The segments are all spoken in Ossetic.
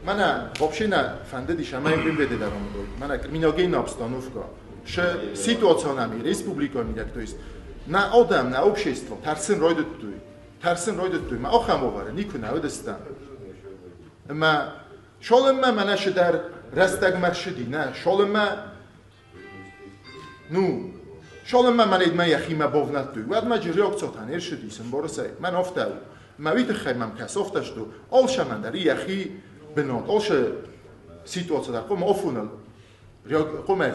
Мӕнӕ вообще нӕ фӕндыдис ӕмӕ МВД дӕр амыдой. Мӕнӕ криминогенная обстановка. Шы ситуация нами республика мидӕг, то есть нӕ адӕм, нӕ общество тӕрсын райдыдтой. Тӕрсын райдыдтой. Мӕ ахӕм уавӕры никуы нӕ уыдыстӕм. Ӕмӕ цалынмӕ мӕнӕ шыдӕр рӕстӕгмӕ ршыди, нӕ, цалынмӕ ну, цалынмӕ мӕнӕ йӕхимӕ бавнӕлдтой, уӕдмӕ джы реакциятӕ не ршыдис, ӕмбарыс ӕй? Мӕн афтӕ у. Мӕ уый тыххӕй мӕм кӕсы афтӕ, что алцӕмӕн дӕр йӕхи бынат, алцы ситуаци дӕр хъуамӕ афоныл хъуамӕ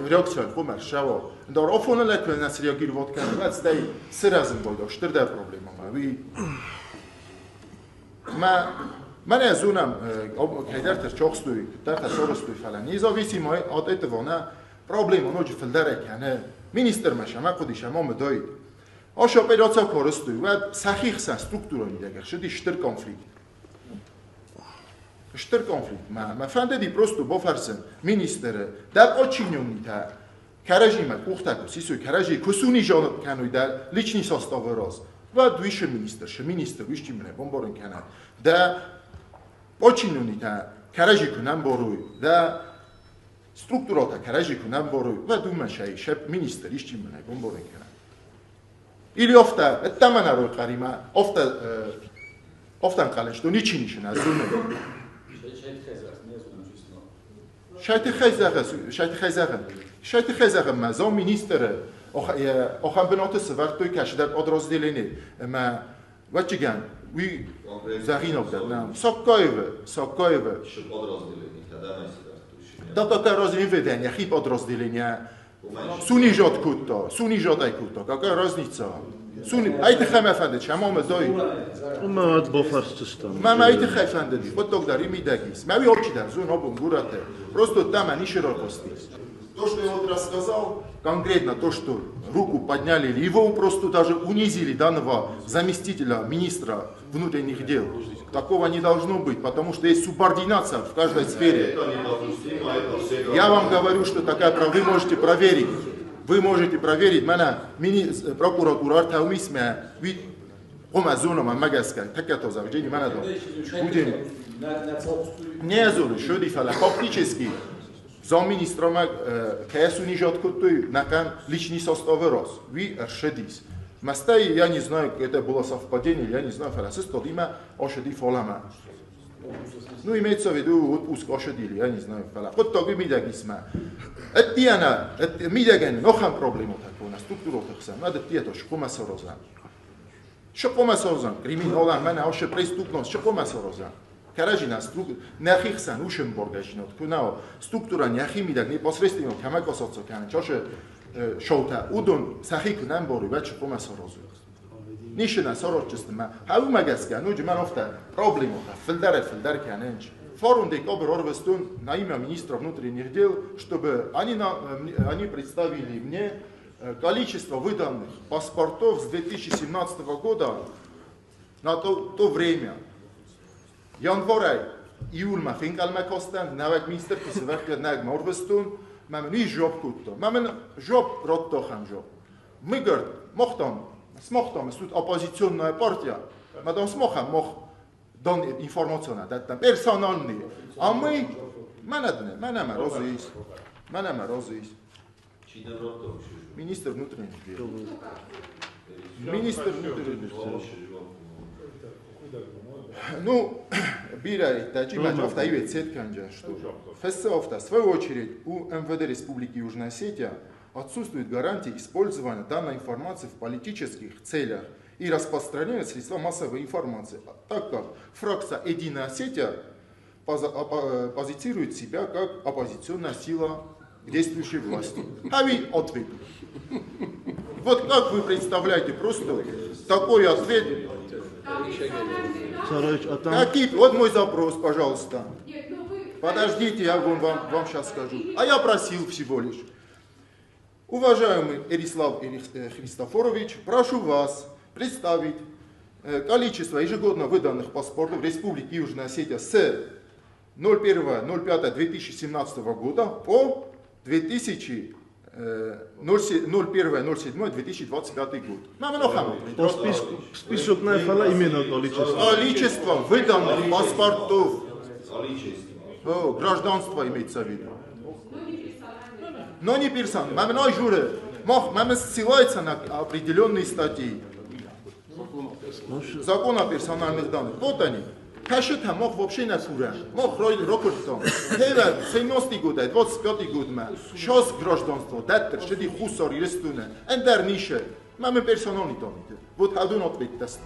реакция хъуамӕ рцӕуа. Ӕндӕр афоныл куы нӕ среагировать кӕны, уӕд стӕй сырӕзын байдау стырдӕр проблемӕмӕ. Уый мӕ мӕнӕ зонӕм, кӕйдӕрты рчохстой, куыддӕртӕ сарӕзтой, фӕлӕ независимо от этого нӕ проблема ноджы фылдӕрӕй кӕны. Министрмӕ сӕмӕ хъуыдис ӕмӕ мыдаид. Ас операци куы арӕзтой, уӕд сӕхи хсӕн структурӕ мидӕг ӕрцыдис стыр конфликт. Стыр конфликт. Мӕ фӕндыди просто бафӕрсын министры, дӕ подчиненныйтӕ кӕрӕдзимӕ къухтӕ куы сисой, кӕрӕдзи куы сунижон кӕной дӕ личный составы раз, уӕд уый шы министр, шы министр, уый чи мын бамбарын кӕнӕд. Дӕ подчиненныйтӕ кӕрӕдзи куы нӕ мбарой, дӕ структурӕтӕ кӕрӕдзи куы нӕ мбарой, уӕд уымӕн сӕ министр исчи мын бамбарын кӕнӕд. Или афтӕ, ӕддӕмӕ нӕ рой хъӕримӕ, афтӕ афтӕ ӕнхъӕлын, что ничи ничи нӕ зоны. Сӕ тыххӕй зӕгъын, мӕ замминистры ахӕм бынаты сӕвӕрдтой кӕцыдӕр подразделение ӕмӕ ӕвӕццӕгӕн уый зӕгъинаг дӕр нӕ. Саккаевы, Саккаевы. Да какая разница, йӕхи подразделение Сунижат кодта, сунижат ӕй кодта. Какая разница? Суни, ай тыххӕй мӕ фӕндыд, сӕ мӕ зой. Мӕ уӕд бафӕрсдзыстӕм. Мӕ мӕ тыххӕй фӕндыди, хъуыддаг дӕр и мидӕг ис. Мӕ уый алчидӕр зон абон горӕты. Просто там они широкостись. То, что я вот рассказал, конкретно то, что руку подняли, или его просто даже унизили данного заместителя министра внутренних дел. Такого не должно быть, потому что есть субординация в каждой сфере. Я вам говорю, что такая правда, вы можете проверить. Вы можете проверить, мӕнӕ прокуратура артаумисмӕ, Қома зону ма магаска, такато завжди мана до. Будем. Не зону, шуди фала фактически замминистра кӕс унижать кодтой нӕхъӕн личный составы раз. Уый ӕршыдис. Мастӕй, я не знаю, это было совпадение, я не знаю, фӕлӕ сыстадимӕ ашыди фалӕмӕ. Ну, имеется в виду отпуск ашыдили, я не знаю, фӕлӕ хъуыддаг мидӕг исмӕ. Эттиана, мидӕгӕн нохӕм проблемотӕ кона структуроты хсӕн, уӕд эттието шхъумӕ саразӕн. Шхъумӕ саразӕн, криминалӕн, мӕнӕ ашы преступность, шхъумӕ саразӕн. Кӕрӕдзинӕ нӕхи хсӕн ушымбаргӕзинад куы нӕ структура нӕхи мидӕг непосредственно кӕмӕ касаться кӕнын, чашы шоутӕ, уыдон сӕхи куы нӕ мбарой, уӕд шхъумӕ саразой. Нишина саразджысты мӕ. Уымӕ гӕсгӕ ноджы мӕн афтӕ проблемӕтӕ фылдӕрӕй-фылдӕр кӕнынц. Фарон декабрь арвыстон на имя министра внутренних дел, чтобы они представили мне количество выданных паспортов с 2017 года на то время. Январӕй июльмӕ фенхъӕлмӕ кастӕн, нӕуӕг министр куы сӕвӕрдта, нӕг ма арвыстон, мӕ мын уый жуапп кодта. Мӕ мын жуапп радта ахӕм жуапп. Мы, говорит, мах там, смах там, тут оппозиционная партия, мы там смахам, мах дан информацию дӕттӕм, персональный. А мы, мӕнӕ мӕнӕ мӕ разы ис, мӕнӕ мӕ разы ис. Министр внутренних дел. Министр внутренних дел. Ну, бирӕ таджи афта ивет канджа, что ФСО в свою очередь у МВД Республики Южная Осетия отсутствует гарантия использования данной информации в политических целях и распространения средства массовой информации, так как фракция «Единая Осетия» позицирует себя как оппозиционная сила к действующей власти. А вы ответ. Вот как вы представляете просто такой ответ? Какие? Вот мой запрос, пожалуйста. Подождите, я вам сейчас скажу. А я просил всего лишь. Уважаемый Эрислав Христофорович, прошу вас представить количество ежегодно выданных паспортов Республики Южная Осетия с 01.05.2017 года по 01.07.2025 год. По список именно количество. Количество выданных паспортов. О, гражданство имеется в виду. Но не персональные. Маминой журы. Мама ссылается на определенные статьи. Закон о персональных данных. Вот они. Кашета мог вообще на кура. Мог рокортон. Теве 17 года, 25 год ма. Сейчас гражданство, даттер, шеди хусар ирестуне. Эндер нише. Маме персональный данные. Вот один ответ даст.